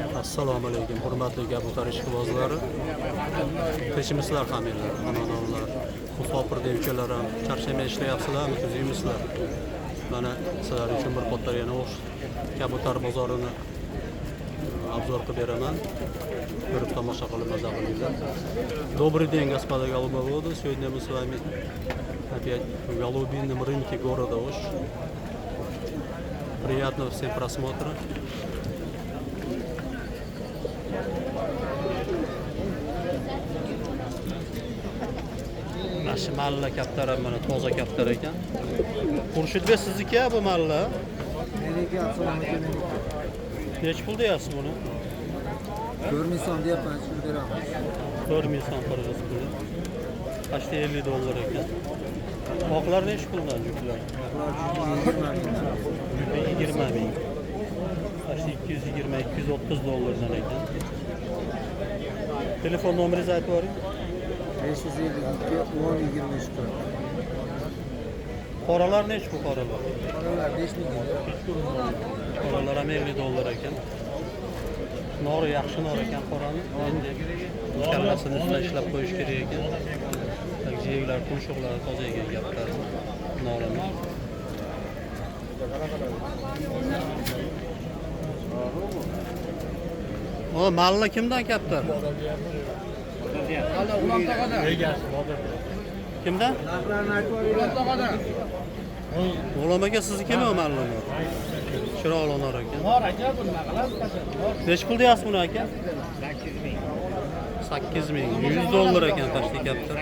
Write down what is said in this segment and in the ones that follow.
Assalomu alaykum, hurmatli kabutar ishqibozlari. Tinchmisizlar hammanglar, xonadonlar, musofir devchalar ham charchamay ishlayapsizlarmi, tuzukmisizlar? Mana sizlar uchun bir qator yana O'sh kabutar bozorini обзор qilib beraman. Ko'rib tomosha qilib maza qilinglar. Добрый день, господа голубоводы. Сегодня мы с вами опять в голубином рынке города Ош. Приятного всем просмотра. Mana shu malla kaptar ham mana toza kaptar ekan. Xurshidbek, sizniki bu malla? Meniki, assalomu alaykum, meniki. Nechi pul deyapsiz buni? 4000 so'm deyapman, shuni beramiz. 4000 so'm qirg'iz puli. Почти 50 dollar ekan. Oqlar nechi puldan juflar? Ular 20 mingdan. Jufi 20 ming. Почти 220-230 dollardan ekan. Telefon nomeringizni aytib yuboring. 552 10 23 40. Qoralar nechi bu qoralar? Qoralar 5000 lira. Qoralar ham 50 dollar ekan. Nori yaxshi nor ekan qorani. Endi kallasini ustida ishlab qo'yish kerak ekan. Tak jiyaklar, tumshuqlari toza ekan gaplari. Norini. O malla kimdan kaptar? Kimdan? Narxlarini aytib yuboringlar. G'ulom aka, siznikimi o malla nor? Chiroyli nor ekan. Bor aka, bu nima qilasiz? Nechi pul deyapsiz buni aka? 8 ming. 8 ming. 100 dollar ekan почти kaptar.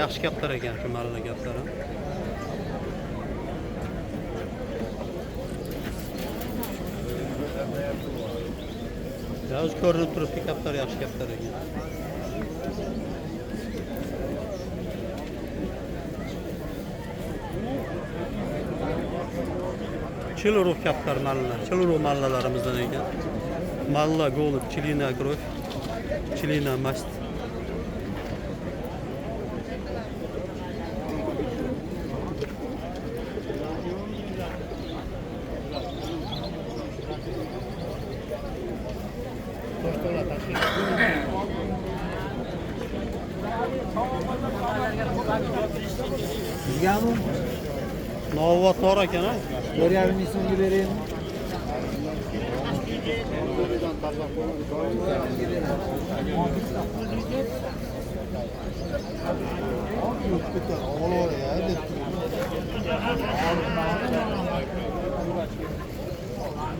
Yaxshi kaptar ekan shu malla kaptar ham. Ya o'zi ko'rinib turibdi, kaptar yaxshi kaptar ekan. Chil urug' kaptar malla, chil urug' mallalarimizdan ekan. Malla голубь, пчелиная кровь, пчелиная масть. Sizgami? Novvot bor ekan, a? 1,5 ming so'mga beraymi?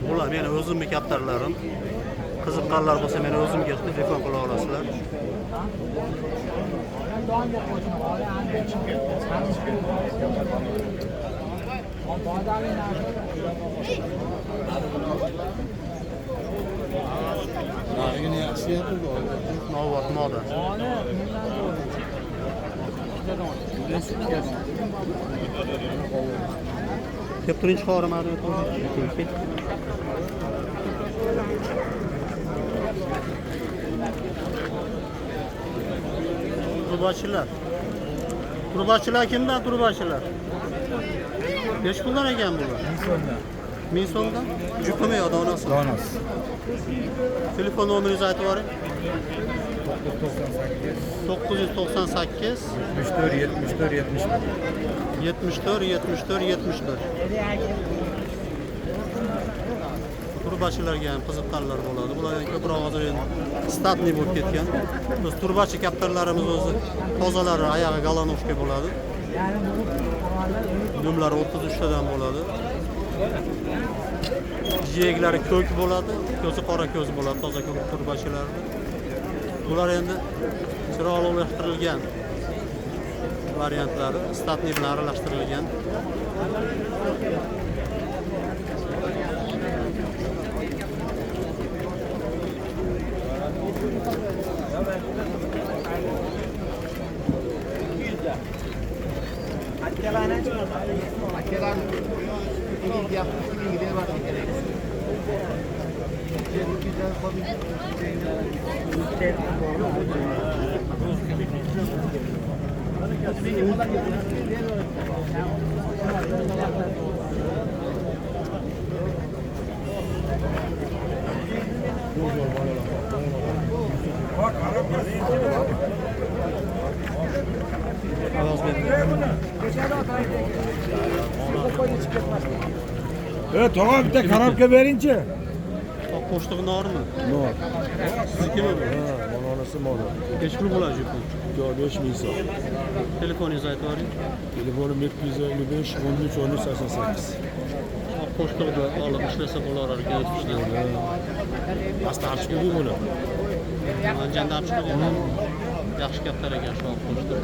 Bular meni o'zimni kaptarlarim. Qiziqqanlar bo'lsa meni o'zimga telefon qila olasizlar. Novvot moda. Kelib turing, chiqaveraman. Turbachilar. Turbachilar kimdan turbachilar? Nechi puldan ekan bular? 1000 so'mdan. 1000 so'mdan? Jupimi yo donasi? Donasi. Telefon nomeringizni aytib yuboring. 998 998 74 74 71. 74 74 71. Turbachilarga ham qiziqqanlar bo'ladi. Bular ham ko'proq hozir endi statniy bo'lib ketgan. Biz turbachi kaptarlarimiz o'zi tozalari oyog'i galanovka bo'ladi. Dumlari 33 tadan bo'ladi. Jiyaklari ko'k bo'ladi, ko'zi qora ko'z bo'ladi toza ko'k turbachilarni. Bular endi chiroylilashtirilgan variantlari, statniy bilan aralashtirilgan. Evet tamam, bir de karabka verince. Oq qo'shtig'i normi? Nor. Siznikimi bu? Ha, manonisi mono. Nechi pul bo'ladi bu? 5000 so'm. Telefoningizni aytib yuboring. Telefonim 755 13 13 88. Oq qo'shtig'ida olib ishlasa bo'lar ekan o'tishda. Pastda olib chiqdik buni. Andijonda olib chiqdik. Yaxshi kaptar ekan shu oq qo'shtig'i.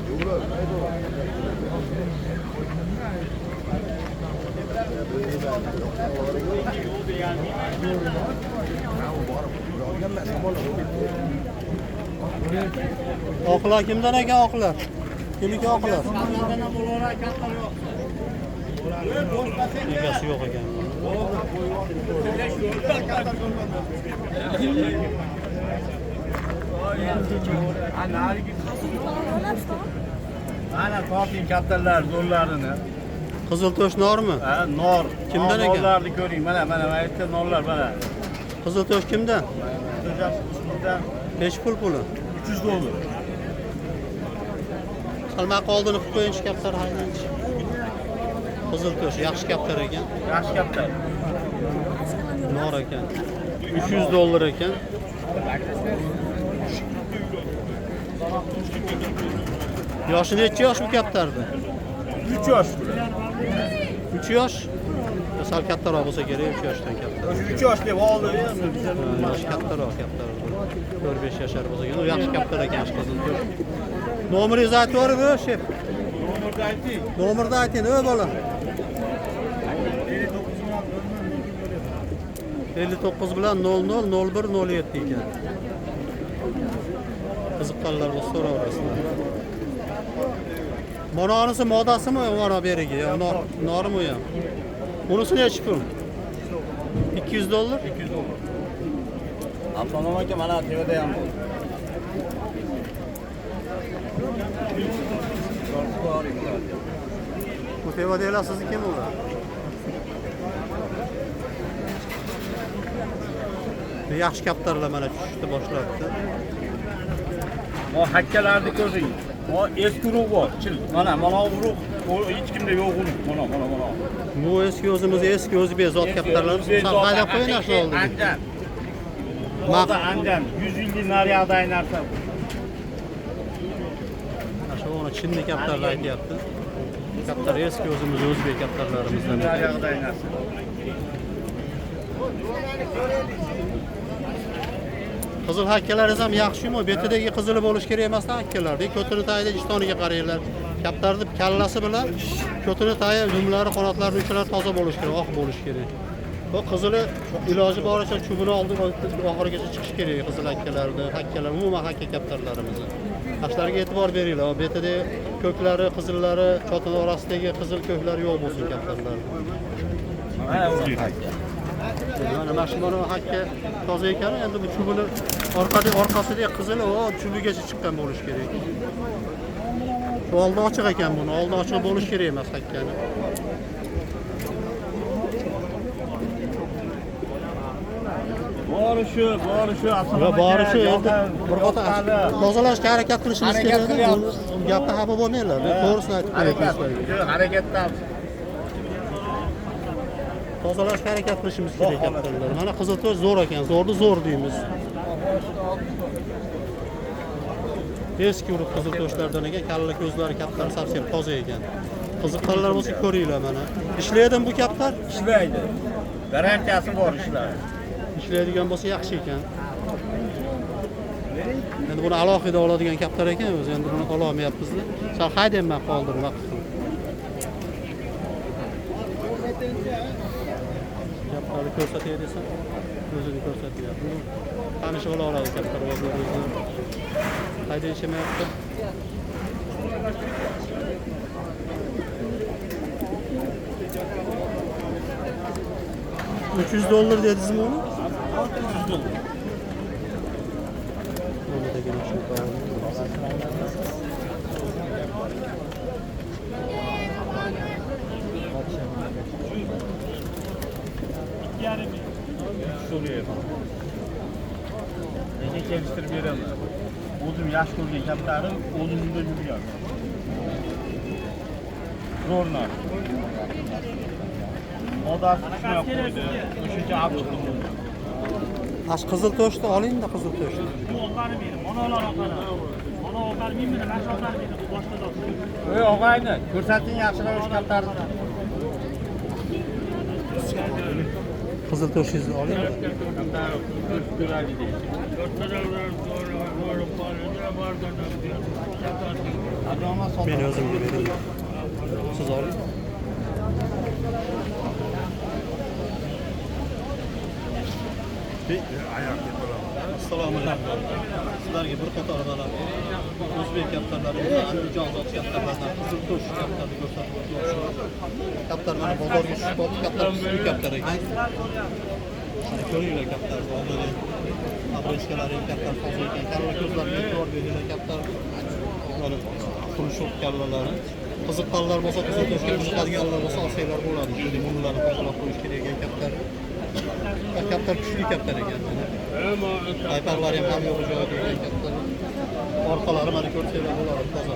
Oqlar kimdan ekan oqlar? Kimniki oqlar? Egasi yo'q ekan. Ana torting kaptarlar zo'rlarini. Qizil to'sh normi? Ha, nor. Kimdan ekan? Norlarni ko'ring. Mana, mana, mana yerda norlar mana. Qizil to'sh kimdan? Bizdan. Nechi pul puli? 300 dollar. Salmoq oldini qilib qo'yinchi kaptar haydinchi. Qizil to'sh yaxshi kaptar ekan. Yaxshi kaptar. Nor ekan. 300 dollar ekan. Yoshi necha yosh bu kaptarni? 3 yosh bular. 3 yosh. Sal kattaroq bo'lsa kerak, 3 yoshdan katta. 3 yosh deb oldi. Yoshi kattaroq kaptar. 4-5 yashar bo'lsa kerak. U yaxshi kaptar ekan, shu qizil to'sh. Nomeringizni aytib yuboring, shef. Nomerni ayting. Nomerni ayting, ey bola. 59 bilan 00 01 07 ekan. Qiziqqanlar bo'lsa so'raverasizlar. Mononisi modasimi mana berigi? Yo, normi u ham? Bunisi nechi pul? 200 dollar? 200 dollar. Abdullo aka mana tevada ham bor. Bu tevadagilar sizniki ular? Yaxshi kaptarlar mana tushishni boshlabdi. Mo hakkalarni ko'ring. Mo eski urug' bor. Chil. Mana, mana urug' hech kimda yo'q urug'. Mana, mana, mana. Bu eski o'zimiz eski o'zbek zot kaptarlarimiz. Sal haydab qo'ying shu oldiga. Andijon. Maqda Andijon 100 yillik naryoqdagi narsa. Mana shu uni chinni kaptarlar aytyapti. Kaptar eski o'zimiz o'zbek kaptarlarimizdan. Naryoqdagi narsa. Qizil hakkalaringiz ham yaxshimi? Betidagi qizili bo'lish kerak emas-da hakkalarda. Ko'tini tagida ishtoniga qaranglar. Kaptarni kallasi bilan ko'tini tagi, dumlari, qanotlari, uchalari toza bo'lish kerak, oq bo'lish kerak. Bu qizili iloji boricha chubini oldi oxirigacha chiqish kerak qizil hakkalarda, hakkalar, umuman hakka kaptarlarimizni. Tashlarga e'tibor beringlar. Betida ko'klari, qizillari, chotin orasidagi qizil ko'klari yo'q bo'lsin kaptarlarda. Mana u hakka. Mana shu mana hakka toza ekan, endi bu chubini orqasidagi qizili o chubigacha chiqqan bo'lish kerak. Shu oldi ochiq ekan buni, oldi ochiq bo'lish kerak emas hakkani. Bori shu, bori shu, Yo, bori shu endi bir qator tozalashga harakat qilishimiz kerak. Gapda xafa bo'lmanglar, to'g'risini aytib qo'yapmiz sizlarga. Harakatdamiz. Tozalashga harakat qilishimiz kerak kaptarlar. Mana qizil to'sh zo'r ekan, zo'rni zo'r deymiz. Eski urug' qizil to'shlardan ekan, kalla ko'zlari kaptar совсем toza ekan. Qiziqqanlar bo'lsa ko'ringlar mana. Ishlaydimi bu kaptar? Ishlaydi. Garantiyasi bor ishlar. Ishlaydigan bo'lsa yaxshi ekan. Endi buni alohida oladigan kaptar ekan o'zi, endi buni ola olmayapmiz-da. Sal haydayman qoldirib vaqt. Kaptarni ko'rsatay desa, o'zini ko'rsatyapti. Tanishib ola oladi kaptar o'zini. Haydayishmayapti. $300 dedingizmi uni? $300. Uni degan shu. Lekin kelishtirib beraman. O'zim yaxshi ko'rgan kaptarim, o'zim unda yurgan. Zo'r narsa. Odasi tushmay qo'ydi. O'shancha olib chiqdim. Ash qizil to'shni oling-da, qizil to'shni. Bu oqarmaydi, manalar oqaradi. Mana oqarmaymi, mana shu oqarmaydi, bu boshqa zot. Ey og'ayni, ko'rsating yaxshilab o'sha kaptarni. Qizil to'shingizni oling. Kaptar ko'radi deydi. Men o'zimga bering. Siz oling. Assalomu alaykum. Sizlarga bir qator mana o'zbek kaptarlari, Andijon zot kaptarlaridan qizil to'sh kaptarni ko'rsatib o'tmoqchiman. Kaptar mana bozorga tushib qoldi, kaptar kuchli kaptar ekan. Mana ko'ringlar kaptar oldida. Abrechkalari ham kaptar toza ekan. Kalla ko'zlariga e'tibor beringlar kaptar. Mana tumshuq kallalari. Qiziqqanlar bo'lsa, qizil to'shga qiziqadiganlar bo'lsa olsanglar bo'ladi. Shunday burunlarini tozalab qo'yish kerak ekan kaptar. Kaptar kuchli kaptar ekan. Paypaqlari ham ham yo'q joyida ekan kaptar. Orqalari mana ko'rsanglar bo'ladi toza.